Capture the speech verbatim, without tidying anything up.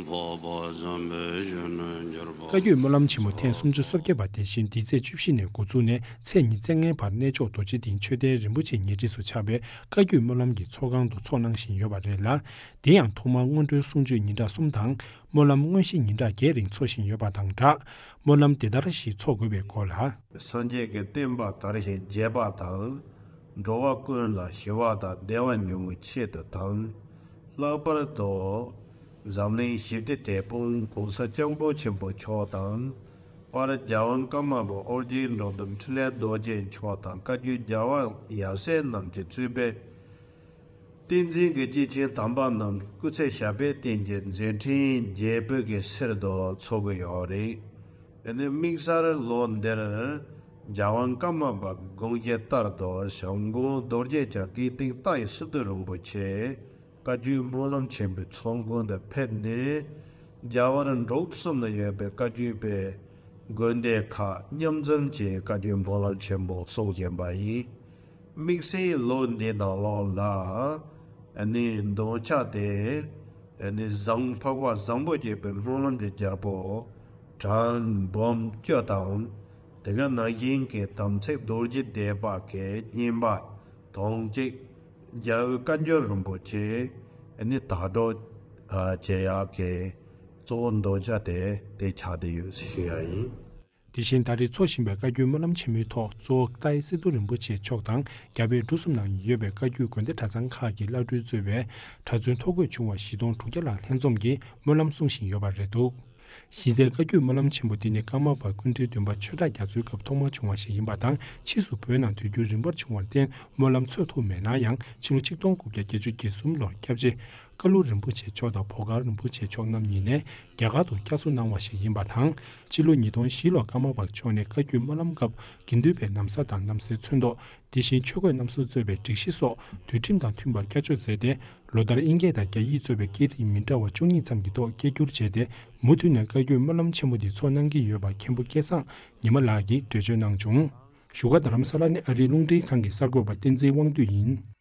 འཕགས་པ་བྱམས་པའི་གཞོན་ནུར་གྱུར་པ། བཀའ་བརྒྱུད་སྨོན་ལམ་ཆེན་མོ་ཐེངས་སུམ་ཅུ་སོ་བརྒྱད་པ་དེ་བཞིན་འདི་ཚེས་བཅུ་བཞི་ནས་འགོ་བཙུགས་ནས་ཚེས་ཉི་ཤུ་རྩ་ལྔའི་བར་གནས་མཆོག་རྡོ་རྗེ་གདན་ཆོས་ལྡན་རིན་པོ་ཆེའི་ཉེ་འཁྲིས་སུ་ཆགས་པའི་བཀའ་བརྒྱུད་སྨོན་ལམ་གྱི་ཚོགས་ཁང་དུ་འཚོགས་གནང་བཞིན་ཡོད་པ་རེད་ལ། དེ་ཡང་ཐོག་མར་སྔོན་འགྲོའི་གསུང་ཆོས་ཉིན་གྲངས་གསུམ་དང་། སྨོན་ལམ་དངོས་གཞི་ཉིན་གྲངས་བརྒྱད་རིང་འཚོགས་བཞིན་ཡོད་པ་དང་སྦྲགས། སྨོན་ལམ་དེ་ལྟར་ཞིག་འཚོགས་དགོས་པའི་སྐོར་ལ། སངས་རྒྱས་ཀྱི་བསྟན་པ་དར་ཞིང་རྒྱས་པ་དང་། འགྲོ་བ་ཀུན་ལ་ཞི་བ་དང་བདེ་བ་འབྱུང་བའི་ཆེད་དུ་དང་། ལྷག་པར་དུ་འཛམ་གླིང་ཞི་བདེའི་དེད་དཔོན་༸གོང་ས་༸སྐྱབས་མགོན་ཆེན་པོ་མཆོག་དང་། དཔལ་རྒྱལ་དབང་ཀརྨ་པ་ཨོ་རྒྱན་འབྲོམ་སྟོན་འཕྲིན་ལས་རྡོ་རྗེ་མཆོག་དང་བཀའ་བརྒྱུད་རྒྱལ་བ་ཡབ་སྲས་རྣམས་ཀྱིས་གཙོས་པའི་བསྟན་འཛིན་གྱི་སྐྱེས་ཆེན་དམ་པ་རྣམས་སྐུ་ཚེ་ཞབས་པད་བརྟན་གྱི་མཛད་འཕྲིན་རྒྱས་པོ་གི་ཚུལ་དུ་འཚོགས་ཀྱི་ཡོད་རེད། དེ་ནས་དམིགས་བསལ་ལོ་འདིར་རྒྱལ་དབང་ཀརྨ་པ་དགོངས་བཞེད་ལྟར་དུ་ཞང་ཀང་རྡོ་རྗེ་འཆང་ཀིརྟི་ཏའི་སི་ཏུ་རིན་པོ་ཆེ་བཀའ་བརྒྱུད་སྨོན་ལམ་ཆེན་མོའི་ཚོགས་ཁང་དུ་ཕེབས་ནས་རྒྱ་གར་འབྲུག་གསུམ་ལ་ཡོད་པའི་བཀའ་བརྒྱུད་པའི་དགོན་སྡེ་ཁག་མཉམ་འཛོམས་ཀྱིས་བཀའ་བརྒྱུད་སྨོན་ལམ་ཆེན་མོ་གསུང་བཞིན་པ་ཡིན། དམིགས་བསལ་ལོ་འདིའི་ནང་ལོགས་ལ་ནི་འདོན་ཆ་དེ་ནི་བཟང་འཕགས་པ་བཟང་པོ་སྐྱེས་པའི་སྨོན་ལམ་གྱི་རྒྱལ་པོ་གྲངས་འབུམ་བཅུ་དང་། དེ་ག་ནང་བཞིན་གྱི་དམ་ཚིག་རྡོ་རྗེ་གདན་པ་གི་བསྙེན་པ་དང་གཅིག་རྒྱལ་བའི་བཀའ་འགྱུར་རིན་པོ་ཆེ་ནི་དག་སྒྲུབ་བྱེད་ཡག་གི་གཙོ་བོ་འདོན་ཆ་དེ་དེ་ཆགས་བསྡད་ཡོད་ཞུ་ཡ་ཡིན། དེ་བཞིན་ད་རེས་འཚོགས་བཞིན་པའི་བཀའ་བརྒྱུད་སྨོན་ལམ་ཆེན་མོའི་ཐོག་གཙོ་བོ་ཏཱའི་སི་ཏུ་རིན་པོ་ཆེ་མཆོག་དང་རྒྱ་བལ་འབྲུག་གསུམ་ནང་ཡོད་པའི་བཀའ་བརྒྱུད་དགོན་སྡེ་གྲྭ་ཚང་ཁག་གི་བླ་སྤྲུལ་གཙོས་པའི་གྲྭ་བཙུན་ཐོ་འགོད་བྱུང་བ་བཞི་སྟོང་དྲུག་བརྒྱ་ལྷག་ལྷན་འཛོམས་ཀྱིས་སྨོན་ལམ་གསུང་བཞིན་ཡོད་པ་རེད་འདུག་གཞི་རྩའི་བཀའ་བརྒྱུད་སྨོན་ལམ་ཆེན་མོ་འདི་ནི་ཀརྨ་པ་ཀུན་འདུས་སྟོན་པ་ཆོས་གྲགས་རྒྱ་མཚོའི་སྐབས་ཐོག་མར་བྱུང་བ་ཞིག་ཡིན་པ་དང་ཕྱིས་སུ་བོད་ནང་དུས་འགྱུར་རིམ་པར་བྱུང་བར་བརྟེན་སྨོན་ལམ་འཚོགས་ཐུབ་མེད་ན་ཡང་ཕྱི་ལོ་ཆིག་སྟོང་དགུ་བརྒྱ་བརྒྱད་ཅུ་གྱ་གསུམ་ལོར་སྐྱབས་རྗེ་ཀ་ལུ་རིན་པོ་ཆེ་མཆོག་དང་བོ་དཀར་རིན་པོ་ཆེ་མཆོག་རྣམ་གཉིས་ནས་རྒྱ་གར་དུ་བསྐྱར་གསོ་གནང་བ་ཞིག་ཡིན་པ་དང་། ཕྱི་ལོ་ཉིས་སྟོང་བཞི་ལོར་ཀརྨ་པ་མཆོག་ནས་བཀའ་བརྒྱུད་སྨོན་ལམ་སྐབས་དགེ་འདུན་པའི་ན་བཟའ་དང་ན་བཟའི་ཚོན་མདོག་དེ་བཞིན་ཆོས་གོས་རྣམ་གསུམ་གཙོས་པའི་སྒྲིག་གཞི་སོགས་དུས་ཁྲིམས་དང་མཐུན་པར་བསྐྱར་བཅོས་མཛད་དེ། ལོ་ལྟར་དབྱིན་སྐད་དང་རྒྱ་ཡིག་གཙོས་པའི་སྐད་རིགས་མི་འདྲ་བ་བཅུ་གཉིས་ཙམ་གྱི་ཐོག་སྐད་བསྒྱུར་བྱས་ཏེ། མུ་མཐུད་ནས་བཀའ་བརྒྱུད་སྨོན་ལམ་ཆེན་མོ་འདི་འཚོགས་གནང་གི་ཡོད་པ་མཁན་པོ་སྐལ་བཟང་ཉི་མ་ལགས་ཀྱིས་འགྲེལ་བརྗོད་གནང་བྱུང་། བཞུགས་སྒར་རྡ་རམ་ས་ལ་ནས་ཨ་རིའི་རླུང་འཕྲིན་ཁང་གི་གསར་འགོད་པ་བསྟན་འཛིན་དབང་འདུས་ཡིན།